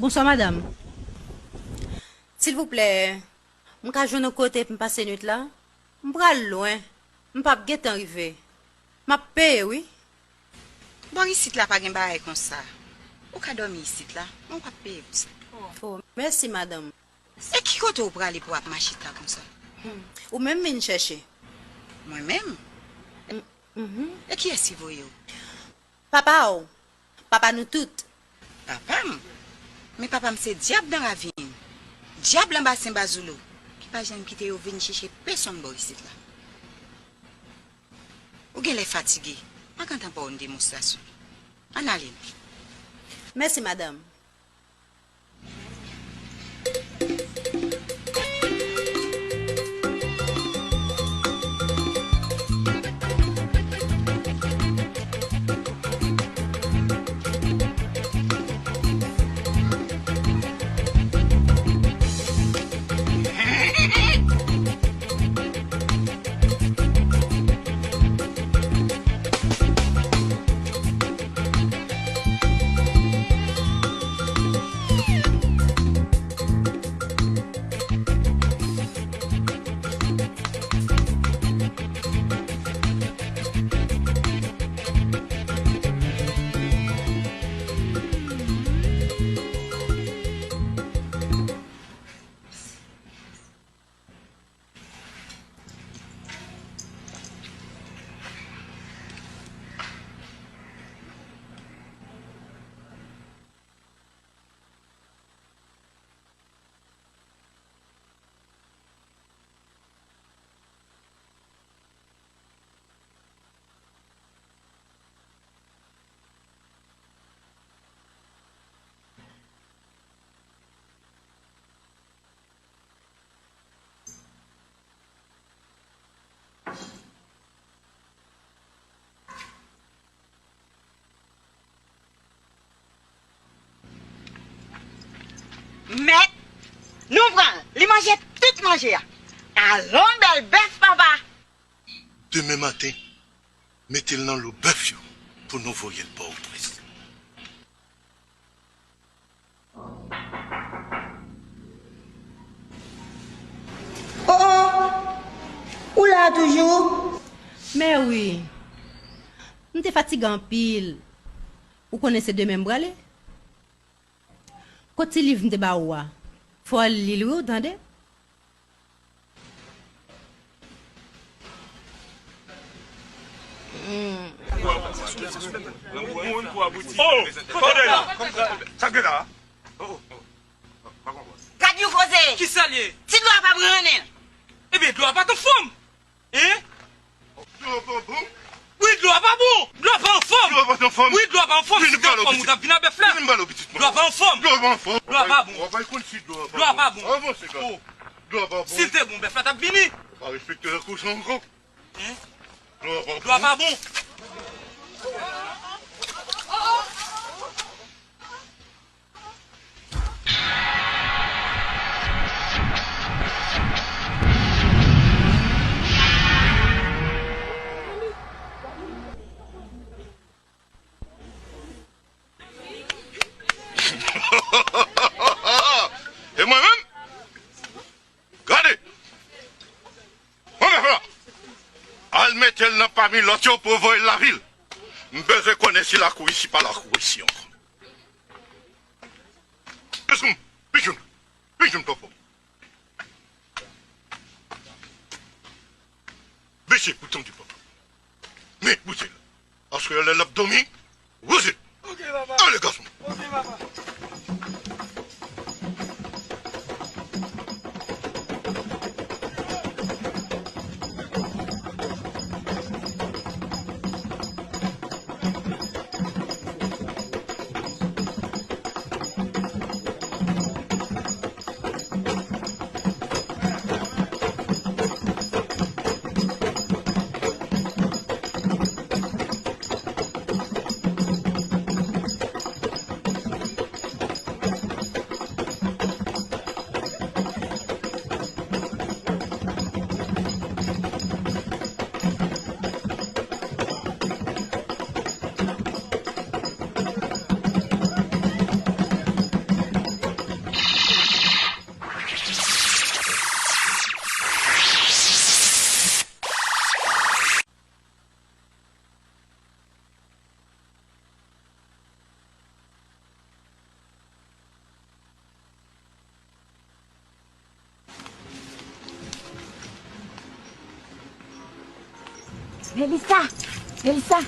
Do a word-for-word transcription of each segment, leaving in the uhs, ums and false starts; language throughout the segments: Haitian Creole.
Bonswa, madanm. Silvouplè, m ka jwenn yon kote pou m pase nwit la? M pral lwen. M p ap gentan rive. M ap peye, wi. Bò isit la pa gen bagay konsa. Ou ka dòmi isit la, men w ap peye pou sa. O, mèsi, madanm. E ki kote w prale pou w ap mache ta konsa? Hmm. Ou menm vin chèche. Mwen menm? M-, mhm. E kiyès ki voye w? Papa w. Papa nou tout. Papa m? Men papa m se dyab nan ravin. Dyab nan basen Bazoulo. Ki pa janm kite yo vin chèche pèsonn bò isit la. Ou genlè fatige. Pa gentan ba w yon demonstrasyon. Ann ale non. Mèsi, madanm. Mèt, nou pran l. Li manje tout manje a. Alon, bèl bèf, papa! Demen maten, mete l nan lo bèf yo pou nou voye l Pòtoprens. O, o! Ou la a toujou? Mè wi. M te fatige anpil. Ou konnen se demen m prale. Kot ti liv m te ba ou a? Fò w al li l wi, ou tande? Oh, tande la. Sa k gen la? Gad yon koze! Kisa l ye? Ti dlo a pa bon, renmen. Ebyen, dlo a pa t anfòm. Hein? Dlo a pa bon? Wi, dlo a pa bon. Dlo a pa anfòm. Dlo a pa anfòm. Wi, dlo a pa anfòm. Si te anfòm, ou t ap vin a bèf la. Vin ba l pitit mwen. Dlo a pa anfòm. Dlo a pa anfòm. Dlo a pa bon. Ou pa konn si dlo a pa bon. Dlo a pa bon. Avanse, gad. Oh. Dlo a pa bon. Si l te bon, bèf la t ap vini. Ou pa respekte lè kochon ankò. Hein? Dlo a pa bon. Dlo a pa bon. E mwen menm? Gade! Pran bèf la! Al mete l nan pami lòt yo pou w voye l lavil. M bezwen konnen si lakou isi pa lakou isi ankò. Pichoun, pichoun, pichoun papa. Mesye, pou tande papa. Men, boute l. Aswè a lè l ap dòmi, woze. Ok, papa. Ale, gason. Ok, papa. Melissa! Melissa!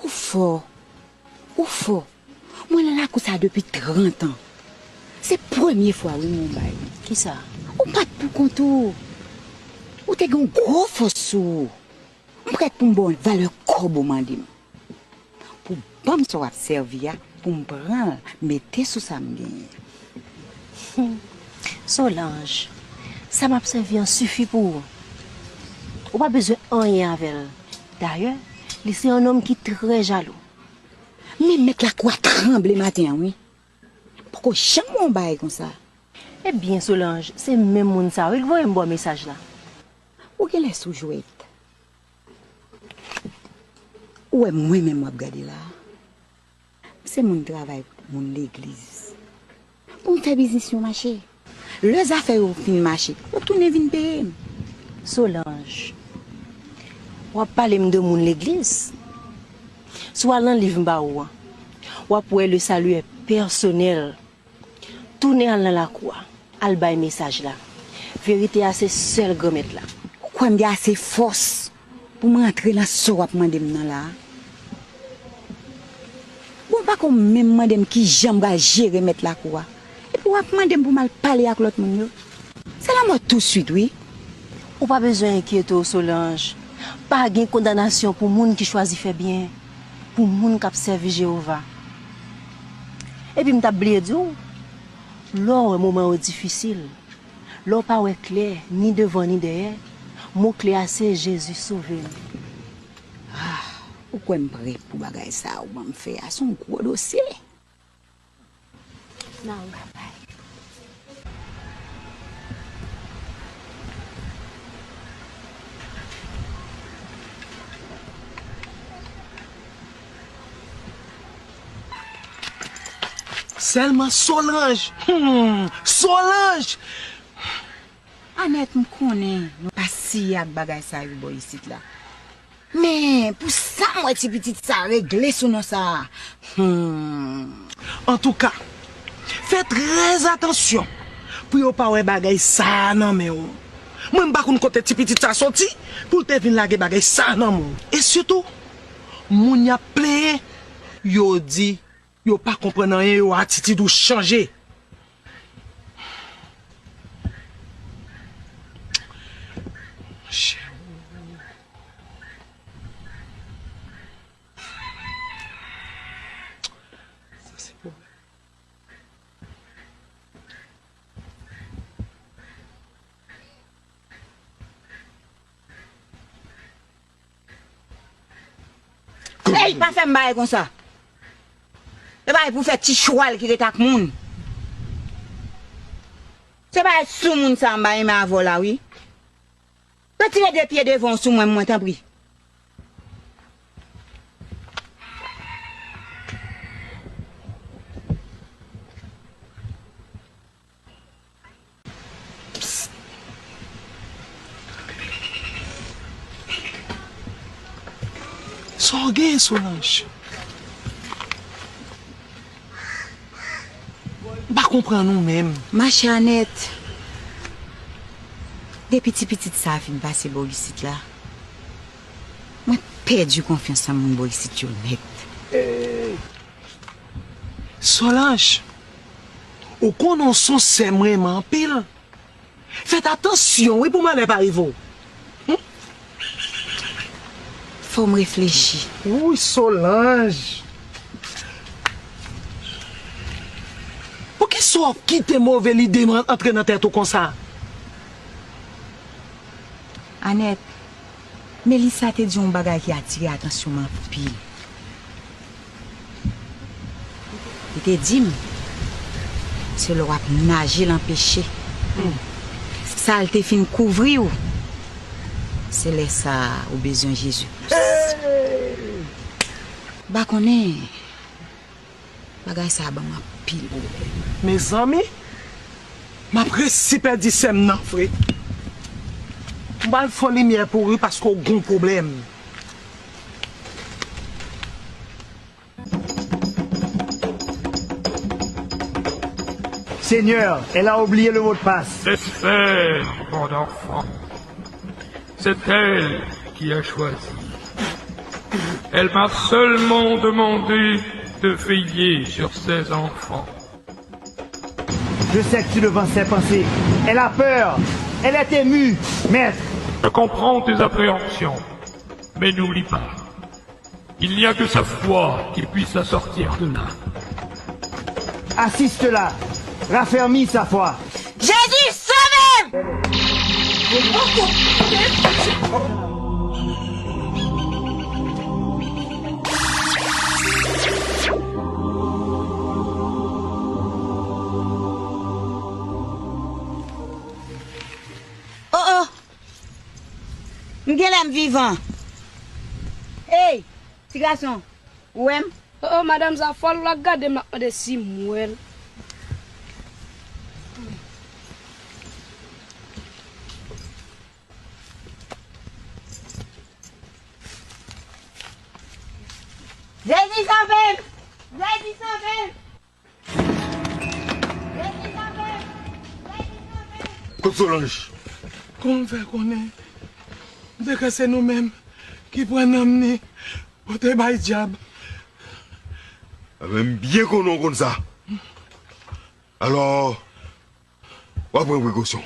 Ou fò. Ou fò. Mwen nan lakou sa depi trant an. Se premye fwa wi m wè yon bagay. Kisa? Ou pa t pou kont ou. Ou te gen yon gwo fòs sou ou. M prèt pou m ba w valè kòb ou mande m. Pou ban m sa w ap sèvi a, pou m pran l, mete sou sa m genyen. Solange, sa m ap sèvi an sifi pou ou. Ou pa bezwen anyen avè l. Dayè, li se yon nonm ki trè jalou. Men mèt lakou a tranble maten an, wi. Poko janm wè yon bagay konsa. Ebyen, Solange, se menm moun sa a, wi, k voye m ba w mesaj la. Ou genlè sou jwèt. Ou wè mwen menm w ap gade la a? M se moun travay moun legliz. Pou m fè biznis yo mache. Lè zafè yo fin mache, yo tounen vin peye m. Solange, w ap pale m de moun legliz? Si w al nan liv m ba ou an, w ap wè le salut est personnel. Tounen al nan lakou a, al bay mesaj la. Verite a se sèl Granmèt la. Ou kwè m gen ase fòs pou m rantre nan sa w ap mande m nan la a? Bon, pako menm mande m kijan m pral jere mèt lakou a. Epi w ap mande m pou m al pale ak lòt moun yo. Se lanmò touswit, wi. Ou pa bezwen enkyete w, Solange. Pa gen kondanasyon pou moun ki chwazi fè byen, pou moun k ap sèvi Jewova. Epi m t ap bliye di w, lè w wè moman yo difisil, lè w pa wè klè ni devan ni dèyè, mo kle a se Jezi sove m. Ah, ou kwè m prè pou bagay sa a ou ban m fè a? Se yon gwo dosye. Nan, ou ka bay. Sèlman Solange. Hmm, Solange! Anèt, m konnen nou pa siye ak bagay sa yo bò isit la. Men, pou sa m wè ti pitit sa regle sou non sa a. Hmm. Antouka, fè trè atansyon pou yo pa wè bagay sa a nan men w. Mwen, m pa konn kote ti pitit sa soti pou l te vin lage bagay sa a nan men w. E sitou, moun y ap plenyen, yo di yo pa konprann anyen, yo atitid ou chanje. Monchè. Sa se pwoblèm. Ey, pa fè m bagay konsa. E bagay pou fè ti chwal ki ret ak moun. Se bagay sou moun sa a m pa renmen avè w la, wi. Retire de pye devan w sou mwen, mwen, tanpri. Sa w gen, Solange? M pa konprann ou menm. Machè Anèt, depi ti pitit sa a fin pase bò isit la, mwen pèdi konfyans nan moun bò isit yo nèt. Solange, ou konnen w se yon sè m renmen anpil. Fèt atansyon, wi, pou malè pa rive w. Fò m reflechi. Wouy, Solange! Poukisa w ap kite move lide antre nan tèt ou konsa? Anèt, Melissa te di yon bagay ki atire atansyon m anpil. Li te di m, se lè w ap naje lan peche. Sa l te fin kouvri w, se lè sa a ou bezwen Jezi plis. M pa konnen, bagay sa a ban m anpil pwoblèm. Mezanmi, m ap resi pèdi sè m nan vre. M pral fè yon limyè pou ou wi paske w gon pwoblèm. Seigneur, elle a oublié le mot de passe. Laisse faire, mon enfant. C'est elle qui a choisi. Elle m'a seulement demandé de veiller sur ses enfants. Je sais que tu devances ses pensées. Elle a peur. Elle est émue, maître. Je comprends tes appréhensions, mais n'oublie pas, il n'y a que sa foi qui puisse la sortir de là. Assiste-la. Raffermis sa foi. Jezi, sove m! Oh, oh! M genlè m vivan. Ey, ti gason, ou wè m? Oh, oh, madanm sa fòl, w ap gade m ap mande si m wè l. Jezi sove m! Jezi sove m! Jezi sove m! Jezi sove m! Kot Solanj? Kòman w fè konnen? M te kwè se nou menm ki pran nanm ni pote bay dyab. Enben, m byen konnen w konn sa. Alò, w ap pran prekosyon.